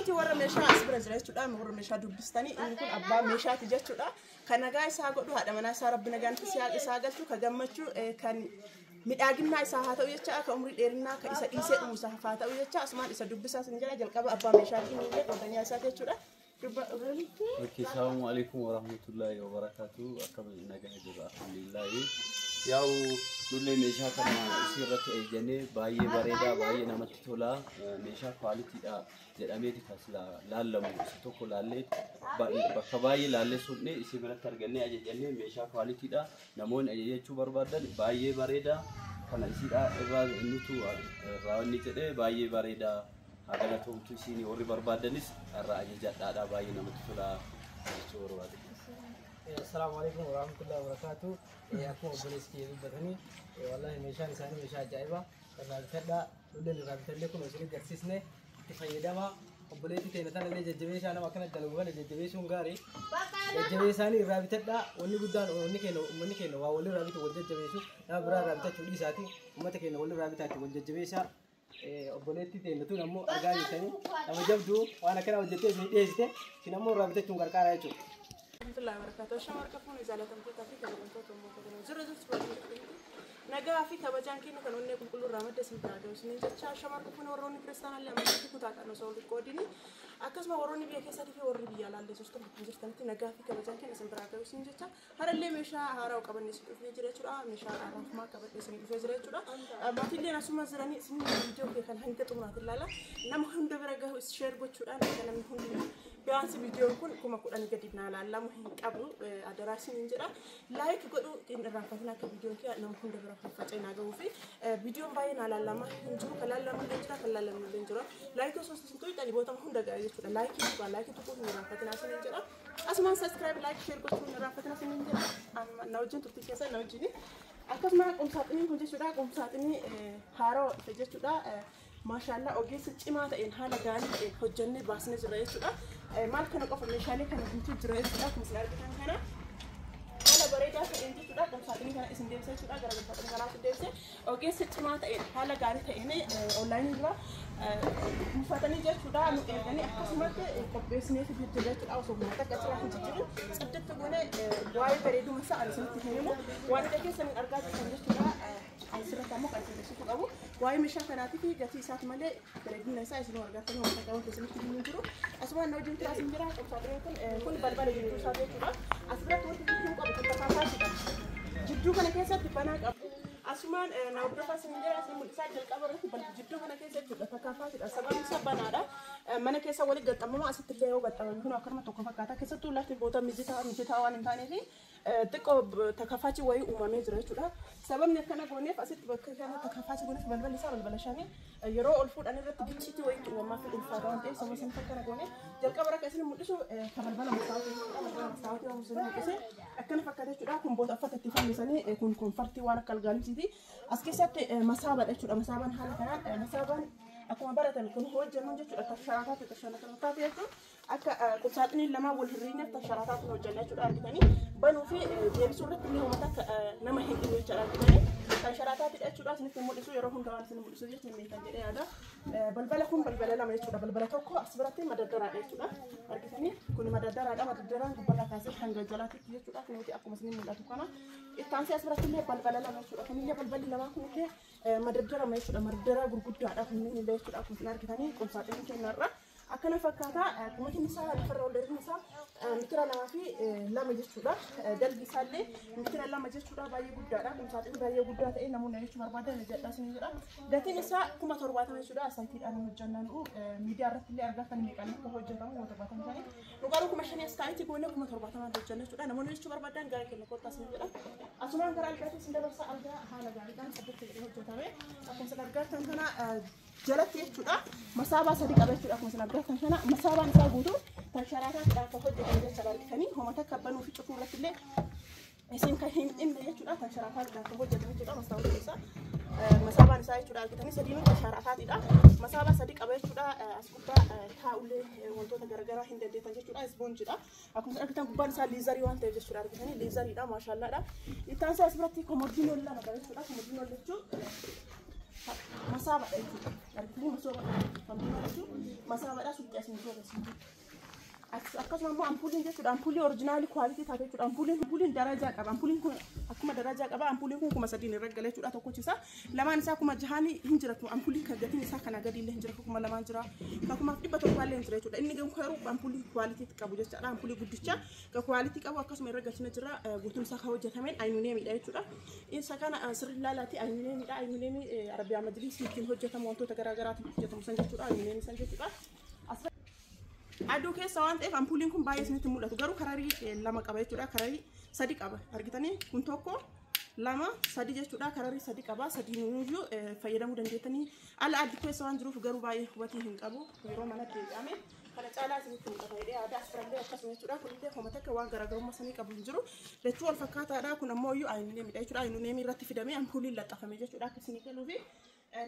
Kunooti warra meeshaa as bira jira jechuudha. Warra meeshaa dubbistanii inni kun abbaa meeshaati jechuudha. Kan nagaa isaa godhu haadha manaa isaa rabbi nagaan isaa galchu kan gammachuu kan midhaaginaa isaa haa ta'u jecha akka umrii dheerinaa kan isa dhiisee dhumu isaa haa ta'u jecha asumaan isa dubbisaa sin jedha jalqaba abbaa meeshaatiin illee qoodanii isaa jechuudha. Okay, assalamu alaikum warahmatullahi wabarakatuh. Akkam nagaa jirra, alhamdulillah. Yaa'u nullee meeshaa kana isii irratti eeyyannee baay'ee bareedaa, baay'ee namatti tola. Meeshaa qualityidha jedhameeti kan sila laallamu isa tokko laallee bakka baay'ee laallee sunnee isii biratti argannee ajajannee meeshaa qualityidha. Namoonni ajajachuu barbaadan baay'ee bareeda. Kana isiidha irraa nutu irraa inni jedhee baay'ee bareeda. Haa galatoomtu isiin warri barbaadanis irraa ajajadhaadha baay'ee namatti tola jechuu barbaade. Assalamu alaikum warahmatullahi wabarakatuh. Akkuma obboleessi kiyya dubbatanii wallahi meeshaan isaanii meeshaa ajaa'ibaa irraa bitadhaa lulleen irraa bitallee kun isin agarsiisne itti fayyadama obboleettii teenya tana illee jajjabeessaa nama akkana dalagu kana jajjabeessuun gaarii jajjabeessaanii irraa bitadhaa wanni guddaan wanni keenya uummanni keenya waa walirraa bitu wal jajjabeessu nama biraa irraa bitachuu dhiisaati uummata keenya walirraa bitaatti wal jajjabeessaa. Obboleettii teenya tun ammoo argaa jirtanii nama jabduu waan akkana hojjettee isin dhiyeessite isin ammoo irraa bitachuun gargaara jechuudha. Warahmatullahi wabarakatuh. Shamar kafuun jaalatamtootaa fi kabajamtoota uummata keenya jira jirtu waliin jirtanitti nagaa fi kabajaan keenya kan onnee qulqulluu irraa madda isin taate isiniin jecha shamar kafuun warroonni kiristaanaa amantii fi kutaadhaan osoo wal qoodini akkasuma warroonni biyya keessaatii fi warri biyya alaallee jirtan bakka jirtanitti nagaa fi kabajaan keenya isin biraa gahu isin jecha harallee meeshaa haaraa qabannee isin dhufee jira jechuudha. Meeshaa haaraa qabannee isin dhufee jira jechuudha. Maatiileen asuma jiranii isin viidiyoo kee kan hanga xumuraatti ilaala. Nama hunda bira gahu share gochuudhaan akka namni hundi biyaansi viidiyoon kun 10,000 gadi naa laallamu hin qabu adaraa isiniin jedha. Like godhu hin irraanfatin akka viidiyoon kee nama hunda bira faffaca'ee naa gahuu fi viidiyoon baay'ee naa laallamaa hin jiru kan laallamu illee jira kan laallamu illee jira. Like osoo isin tuqxanii bootama hunda ga'a jechuudha. Like tuqaa like tuquu hin irraanfatin isiniin jedha. Asumaan subscribe like share gochuu hin irraanfatin isiniin jedha. Na wajjin turtii keessa na wajjin. Akkasuma qumsaaxinii kun jechuudha qumsaaxinii haaraa dhufe jechuudha. Maashaallah ogeessa cimaa ta'een haala gaarii ta'een hojjannee baasnee jira jechuudha. Maal kana qofa meeshaalee kana guutuu jira jechuudha. Akkuma isin argitan kana haala bareedaa ta'een jechuudha. Qumsaaxinii kana isin deebisa jechuudha. Gara qumsaaxinii kanaatti isin deebise ogeessa cimaa ta'een haala gaarii ta'een onlaayinii dura buufatanii jechuudha. Nu eeganii akkasumatti qopheessinee fi jira jechuudha. Osoo uummata akka ciraa hin jijjiirin caddatti goone waa'ee bareeduma isaa ani isinitti hin himu. Waan ija keessaniin argaa jirtan jechuudha. Asirratti ammoo kan isin beeksisuu qabu waa'ee meeshaa kanaatii fi gatii isaati malee bareedina isaa isin argattanii waan takka wanti isinitti himuu jiru. Asumaan na wajjin turaa isin jira. Qumsaaxiniin kun kun balbala jidduu isaa jechuudha. Asirratti wanti jidduu qabu kun takaafaatidha. Jidduu kana keessatti banaa qabu. Asumaan na hordofaa isin jira isin mul'isaa jalqaba irratti jidduu kana keessa jechuudha takaafaatidha. Sababni isaa banaadha. Mana keessa walitti gaxxamama asitti illee yoo gaxxamame kun akkanuma tokko fakkaata. Keessattuu lafti boota mijitaa waan hin taaneef xiqqoo takafaachi wayii uumamee jira jechuudha. Sababni akkana gooneef asitti bakka kana takafaachi gooneef balballi isaa balbala shanii yeroo ol fuudhan irratti gichiitii wayiitti uumamaa fi ulfaata waan ta'eef sababa saniif akkana goone jalqaba rakka isin mul'isu ka balbala mastaawotii jechuudha. Balbala mastaawotii waan isin mul'ise akkana fakkaata jechuudha. Kun boota uffata itti fannisanii kun konfartii waan akka algaalimsiiti. As keessatti masaabaadha jechuudha. Masaabaan haala kanaan masaabaan akkuma baratan kun hojjennu jechuudha. Tasharaataatti tasharaataatti jechuudha. Akka qumsaaxiniin lamaan wal hirriinyaaf tasharaataatti hojjenna jechuudha argitanii banuu fi deebisuu irratti illee uummata akka nama hin dhibne jechuudha argitanii tasharaataatti jechuudha isinitti mul'isu yeroo hunda waan isin mul'isu jechuudha hin jedhee yaada. Balbala kun balbala lama jechuudha. Balbala tokko as biratti madaddaraadha jechuudha argitanii kun madaddaraadha. Madaddaraan gubbarraa kaasee hanga jalaatti jechuudha kunuuti akkuma isin mul'atu kana. Ittaansee as biratti illee balbala lama jechuudha. Kunillee balballi lamaa kunillee madaddarama jechuudha. Madaddaraa gurguddaadha kunneen illee jechuudha akkuma isin argitanii qumsaaxinii kennarra. Akkana fakkaata qumatiin isaa lafarra ol dheerinni isaa mitira 2 fi 2 jechuudha. Dalgi isaallee mitira 2 jechuudha. Baay'ee guddaadha. Qumsaaxinii baay'ee guddaa ta'e namoonni jechuu barbaadan jedha isin jedha. Gatiin isaa 70,000 jechuudha. Saayitiidhaan hojjannaan miidiyaa irratti illee argaa kan meeqaan akka hojjetamu 70,000 shanii. Nu garuu 5,000 as taayitii goonee 70,000 hojjenna jechuudha. Namoonni jechuu barbaadan gara keenya kottaa isin jedha. Asumaan gara algaatti isin dabarsa algaa haala gaariidhaan saddatti jedhee hojjetame. Akkuma isin argattan kana jalatti jechuudha. Masaabaa sadi qaba jechuudha. Akkuma isin argattan kana masaabaan isaa guutuu kan sharaataatti akka hojjetame jecha argitanii homa takka banuu fi cufuu irratti illee isin kan hin dhimne jechuudha. Kan sharaataatti akka hojjetame jechuudha. Masaabaan isaa masaabaan isaa jechuudha argitanii sadiinuu kan sharaataatidha. Masaabaa sadi qaba jechuudha. As gubbaa taa'ullee wantoota garaagaraa hin dandeettan jechuudha. Isboonjidha. Akkuma isin argitan gubbaan isaa leatherii waan ta'eef jechuudha argitanii leatheriidha maashaallaadha. Ittaan isaa as biratti komodiinoo lama qaba jechuudha. Komodiinoo jechuun Masaabaadha jechuudha. Argitanii masooba masaabaadha suuqii asii sooressa. Akkasuma immoo ampuuliin jechuudha. Ampuulii original quality taate jechuudha. Ampuuliin darajaa qaba. Ampuuliin kun akkuma darajaa qaba. Ampuuliin kun 3000 irra gala jechuudha. Tokkochi isaa lamaan isaa 6000 hin jira. Ampuuliin kan gatiin isaa kana gadi illee hin jira. 2000 jira. 1700 illee hin jira jechuudha. Inni garuu ampuulii quality qabu jechuudha. Ampuulii guddicha kan quality qabu akkasuma irra galchina jira. Guutuun isaa kan hojjetameen ayinuneemidha jechuudha. Isa kana sirri laalaati ayinuneemidha. Ayinuneemii Arabiyaa Majlisii ittiin hojjetamu wantoota garaagaraatiin hojjetamu san jechuudha. Ayinuneemii san jechuudha. Aduu keessa waan ta'eef ampuuliin kun baay'ee isinitti mul'atu. Garuu kararii lama qaba jechuudha. Kararii sadi qaba. Argitanii kun 1 2 3 jechuudha. Kararii sadi qaba. Sadiinuyyuu fayyadamuu dandeettanii. Ala adii keessa waan jiruuf garuu baay'ee hubatii hin qabu. Yeroo manatti deebi'ame kana caalaa isinitti mul'ata jedhee aadaa asirrallee akkasuma jechuudha. Kunillee homa takka waan garaagarummaa sanii qabu hin jiru. Lachuu wal fakkaataadha. Kun ammoo iyyuu ayinuneemidha jechuudha. Ayinuneemii irratti fidamee ampuuliin laxxafame jechuudha. Akka isinii galuufi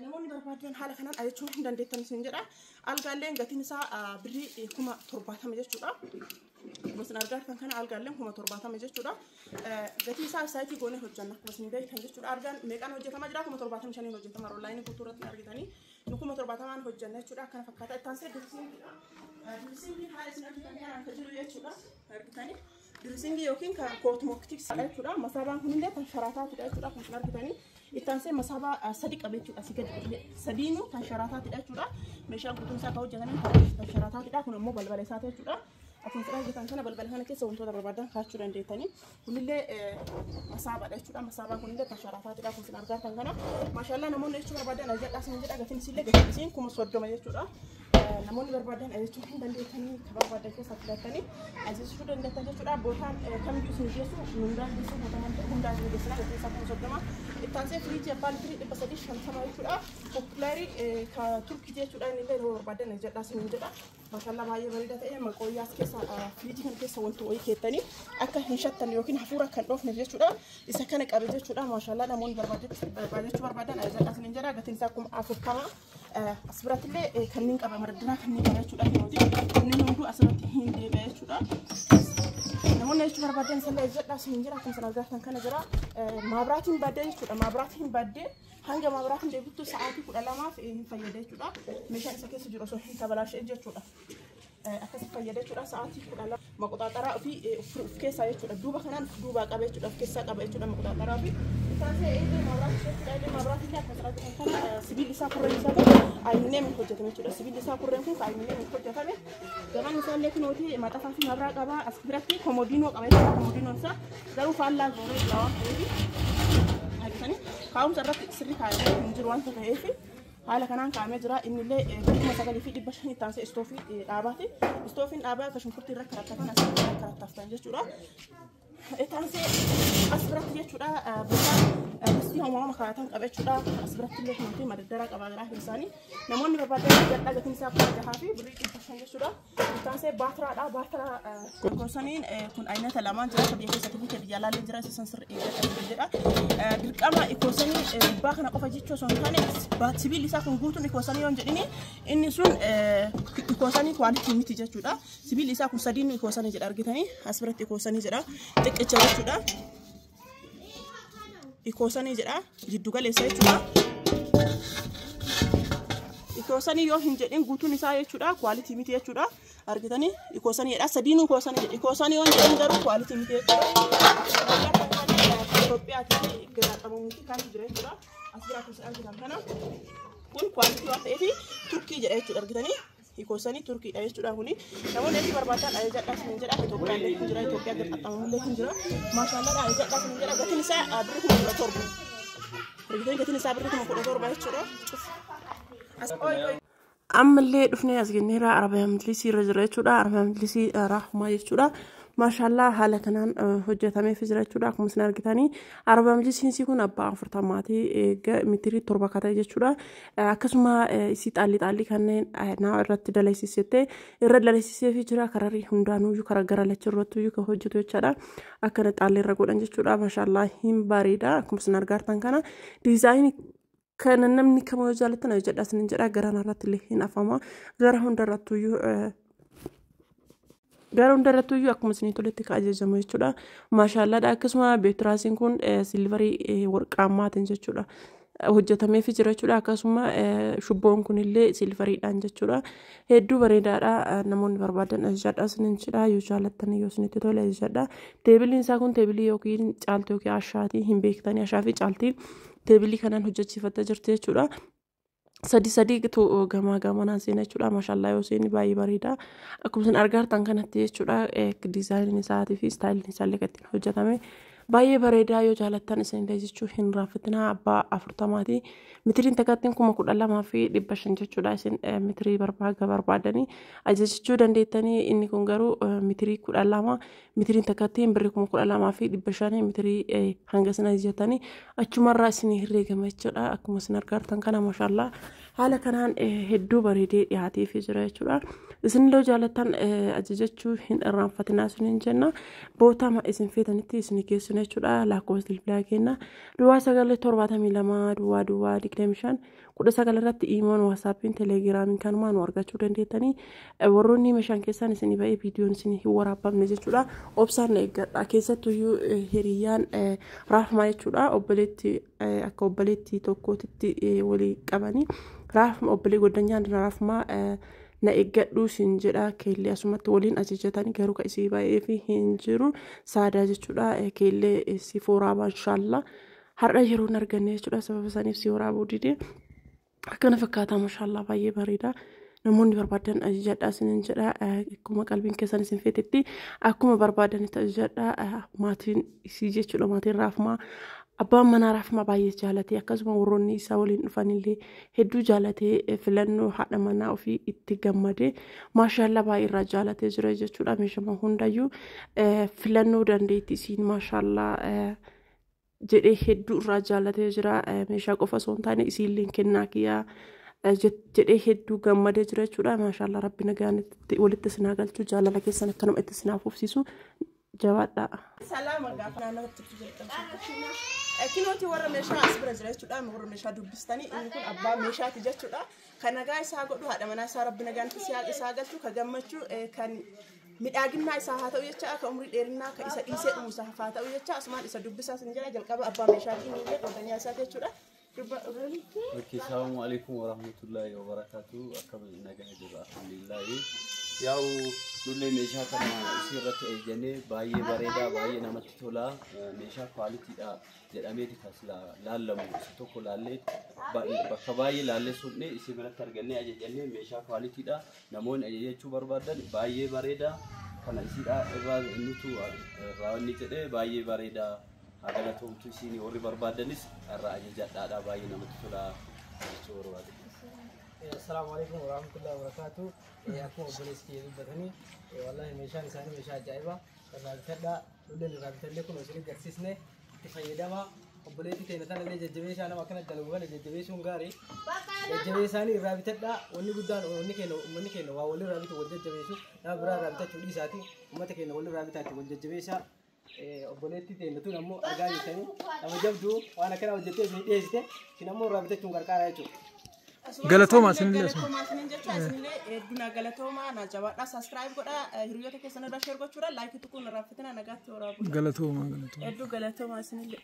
namoonni barbaadan haala kanaan ajajachuu hin dandeettan isin jedha. Algaalleen gatiin isaa birrii 70,000 jechuudha. Akkuma isin argaa jirtan kana algaalleen 70,000 jechuudha. Gatii isaa saayitii goonee hojjanna akkuma isin beektan jechuudha. Algaan meeqaan hojjetamaa jira? 75,000 hojjetama. Onlaayinii guutuu irratti argitanii nu 70,000 hojjanna jechuudha. Akkana fakkaata. Itti aansee dirisiingiidha. Dirisiingiin haala isin argitan kanaan kan jiru jechuudha. Argitanii dirisingii yookiin kan kootmooktiks jechuudha. Masaabaan kunillee kan sharaataatidha jechuudha. Akkuma isin argitanii itti aansee masaabaa sadi qaba jechuudha. Asii gadi sadiinuu kan sharaataatidha jechuudha. Meeshaan guutuun isaa kan hojjetame kan sharaataatidha. Kun ammoo balbala isaati jechuudha. Akkuma isin argitan kana balbala kana keessa wantoota barbaadan kaa'achuu dandeettanii. Kunillee masaabaadha jechuudha. Masaabaan kunillee kan sharaataatidha. Akkuma isin argaa jirtan kana. Maashaallah namoonni jechuu barbaadan ajajadhaa isin jedha. Gatiin isiillee gatiin isiin 30,000 jechuudha. Namoonni barbaadan ajajachuu hin dandeettanii kan barbaadan keessaa filattanii ajajachuu dandeettan jechuudha. Bootaan kamiyyuu isin geessu hundaan geessu hundaan isin geessina gatiin isaa 30,000. Itti aansee firiijii abbaa litirii 350 jechuudha. Poopulaarii kan Turkii jechuudha. Inni illee yeroo barbaadan ajajadhaa isin jedha. Maashaallah baay'ee bareeda ta'e maqooyyaas keessa firiijii kana keessa wanti wayii keettanii akka hin shattan yookiin hafuura kan dhoofne jechuudha. Isa kana qabe jechuudha. Maashaallah namoonni barbaadachuu barbaadan ajajadhaa isin jedha. Gatiin isaa 40,000. As biratti illee kanneen qaba mardinaa kanneen qaba jechuudha. Kunneen hunduu asirratti hin deebi'a jechuudha. Namoonni jechuu barbaadan sallee ajajadhaa isin jira. Akkuma isin argaa kana jira. Maabiraatiin baddee jechuudha. Maabiraatiin baddee hanga maabiraatiin deebittu sa'aatii 12 hin fayyada jechuudha. Meeshaan isa keessa jiru osoo hin tabalaashee jechuudha. Akkas fayyada jechuudha. Sa'aatii 12 maqoxaaxaraa fi of keessaa jechuudha. Duuba kanaan duubaa qaba jechuudha. Of keessaa qaba jechuudha maqoxaaxaraa fi. Taasee illee maabiraatii jechuudha. Illee maabiraatii illee akkuma argitan kana sibiilli isaa kurreen isaa kun ayinuneemiin hojjetame jechuudha. Sibiilli isaa kurreen kun ayinuneemiin hojjetame. Gamaan isaa illee kunooti maxxafaa fi mabiraa qaba. As biratti komodiinoo qaba jechuudha. Komodiinoon isaa garuu faallaa goonee jira waan ta'eef argitanii kaa'umsa irratti sirri kaa'amee hin jiru waan ta'eef haala kanaan kaa'amee jira. Inni illee 9500 taansee istoofii dhaabaati. Istoofiin dhaabaa akka shunkurtii irra karattafan asirratti irra karattaftan jechuudha. Taansee as biratti jechuudha bishaan distii homaa kaa'atan qaba jechuudha. As biratti illee kunuunti madaddaraa qaba garaa isaanii. Namoonni barbaadan gadhaa gatiin isaa 6500 jechuudha. Taansee baatiraadha. Baatiraa gosaniin kun aynata lamaan jira. Biyya keessatti fi biyya alaallee jira. Isa sirrii eeggadha jedha. Dirqama ikoosanii gubbaa kana qofa jechuu osoo hin taane sibiilli isaa kun guutuun ikoosanii yoo hin jedhini inni sun ikoosanii kwaalitii miti jechuudha. Sibiilli isaa kun sadiin ikoosanii jedha argitanii as biratti ikoosanii jedha. Xiqqicha jechuudha. Ikoosanii jedha jiddu galeessa jechuudha. Ikoosanii yoo hin jedhin guutuun isaa jechuudha kwaalitii miti jechuudha. Argitanii ikoosanii jedha sadiinuu ikoosanii jedha. Ikoosanii yoo hin jedhin garuu kwaalitii miti jechuudha. Itoophiyaatti garaaqamu miti kan jira jechuudha. As biraa kun argitan kana kun kwaalitii waan ta'eef Turkii jedha jechuudha argitanii. Ikoosanii Turkiidha jechuudha kuni. Namoonni hedduu barbaadan ajajadhaa isin jedha. Itoophiyaan illee hin jira. Itoophiyaa garaaqamu illee hin jira. Maashaallah ajajadhaa isin jedha. Gatiin isaa birrii 17,000. Argitanii gatiin isaa birrii 17,000 jechuudha. Ammallee dhufnee as genneera Arabiyaa Majlisii irra jira jechuudha. Arabiyaa Majlisii Raahumaa jechuudha. Maashaallah haala kanaan hojjetameef jira jechuudha. Akkuma isin argitanii Arabiyaa Majlisiin kun abbaa 40 mitirii 7 akka ta'e jechuudha. Akkasuma isii xaalli xaalli kanneen naa irratti dalagsisee irra dalagsisee jira. Kararii hundaanuyyuu karaa gara lachirrattuyyuu kan hojjetu jechaadha. Akkana xaalli irra godhan jechuudha. Maashaallah hin bareeda. Akkuma isin argartan kana diizaayinii kana namni kamuu jaalatan jedha isin jedha. Gara irratti illee hin afama. Gara hundarrattuyyuu akkuma isinii toletti kan ajajamu jechuudha. Maashaallaadha. Akkasuma beetiraasiin kun silvarii warqaammaatiin jechuudha. Hojjetameefii jira jechuudha. Akkasuma shubboon kunillee silvariidhaan jechuudha. Hedduu bareedaadha. Namoonni barbaadan ajajadha isiniin jedha. Yoo jaalattan, yoo isinitti tole, ajajadha. Teebiliin isaa kun teebilii yookiin caaltii yookiin ashaatii hin beektanii, ashaa fi caaltii teebilii kanaan hojjechiifattee jirti jechuudha. Sadi sadiitu gamaa gamanaan seena jechuudha. Maashallaa, yoo seeni baay'ee bareeda. Akkuma isin argaa jirtan kanatti jechuudha. Diizaayiniin isaatii fi istaayiliin isaallee kan ittiin hojjetame baay'ee bareedaa. Yoo jaalattan isinillee jechuu hin raaffatinaa, abbaa 40ti. Mitiriin takkattiin 12,500 jechuudha. Isin mitirii barbaaga barbaadanii ajajachuu dandeettanii. Inni kun garuu mitirii 12, mitiriin takkattiin birrii 12,500, mitirii hanga isin ajajatanii achumarraa isin herreegama jechuudha. Akkuma isin argaa jirtan kana, maashallaa, haala kanaan hedduu bareedee dhiyaateefii jira jechuudha. Isinillee jaalattan ajajachuu hin irraanfatinaa isiniin jenna. Bootama isin feetanitti isin geessina jechuudha. Lakkoofsa bilbilaa kenna 0972 00 25 19 irratti iimoon, waasaappiin, telegiraamiin kanumaan nu argachuu dandeettanii. Warroonni meeshaan keessaan isinii ba'ee viidiyoon isinii hin waraabamne jechuudha. Obsaan na eeggadha. Keessattuyyuu hiriyyaan raafmaa jechuudha. Obboleetti akka obboleettii tokkootitti walii qabanii. Raafma obbolee goddanyaan raafmaa na eeggadhu sin jedha. Keellee asumatti waliin ajajatanii, garuu kan isii baay'ee fi hin jiru saadaa jechuudha. Keellee si waraabaa inshaallaa, har'a yeroon arganne jechuudha, sababa saniif si waraabuu dide. Akkana fakkaata, mashaallaa, baay'ee bareeda. Namoonni barbaadan ajajadha isiniin jedha. Akkuma qalbiin keessan isin feetetti, akkuma barbaadanitti ajajadha. Maatiin isii jechuudha, maatiin raafmaa, abbaan manaa raafmaa baay'ee jaalatee, akkasuma warroonni isaa waliin dhufanillee hedduu jaalatee, filannoo haadha manaa ofii itti gammadee, maashaallaa, baay'ee irraa jaalatee jira jechuudha. Meeshama hundayyuu filannoo dandeettii isiin maashaallaa jedhee hedduu irraa jaalatee jira. Meeshaa qofa osoo hin taane isiillee kennaa kiyyaa jedhee hedduu gammadee jira jechuudha. Maashaallaa, rabbi nagaan walitti isin haa galchuu, jaalala keessan akkanuma itti isin haa fufsiisu, jabaadhaa. Salaama gaafa naannoo turtu jalqabsiifte. Kinooti warra meeshaa as bira jira jechuudha. Warra meeshaa dubbistanii, inni kun abbaa meeshaati jechuudha. Kan nagaa isaa godhu, haadha manaa isaa rabbi nagaan isaa galchu, kan gammachuu, kan midhaaginaa isaa haa ta'u jecha, kan umurii dheerinaa kan isa dhiisee dhumu isaa haa ta'u jecha, asumaan isa dubbisaa sin jira. Jalqaba abbaa meeshaatii ni jedhu isaati jechuudha. Okay, assalamu alaikum warahmatullahi wabarakatuh. Akkam nagaa jirra? Alhamdulillahi. Yaa'u nullee meeshaa kana isii irratti eeyyannee, baay'ee bareedaa, baay'ee namatti tola. Meeshaa quality dha jedhameeti kan laallamu. Isa tokko laallee, bakka baay'ee laallee suphne, isii biratti argannee ajajannee, meeshaa quality dha. Namoonni ajajachuu barbaadan, baay'ee bareeda. Kana isiidha irraa nutu irraa inni jedhee, baay'ee bareeda. Haa galatoomtu isiin, warri barbaadanis irraa ajajadhaadha, baay'ee namatti tola jechuu barbaade. Assalaamu alaikum warahmatullahi wabarakatuh. Akkuma obboleessi kiyya dubbatanii, wallahi meeshaan isaanii meeshaa ajaa'ibaa. Irraa bitadhaa, lulleen irraa bitannee kun isin agarsiisne, itti fayyadamaa. Obboleettii teenya tana illee jajjabeessaa, nama akkana dalagu kana jajjabeessuun gaarii. Jajjabeessaanii irraa bitadhaa. Wanni guddaan wanni keenya uummanni keenya waa walirraa bitu, wal jajjabeessu, nama biraa irraa bitachuu dhiisaati. Uummata keenya walirraa bitaatti wal jajjabeessaa. Obboleettii teenya tun ammoo argaa jirtanii, nama jabduu waan akkana hojjettee isin dhiyeessite, isin ammoo irraa bitachuun gargaara jechuudha. Galatooma isinillee asuma. Galatoomaa isinin jecha, isinillee hedduu na galatoomaa, na jabaadhaa, subscribe godhaa, hiriyoota keessan irraa share gochuudha, like tuquun irraa fitina, nagaatti waraabu. Galatooma, galatooma. Hedduu galatoomaa isinillee.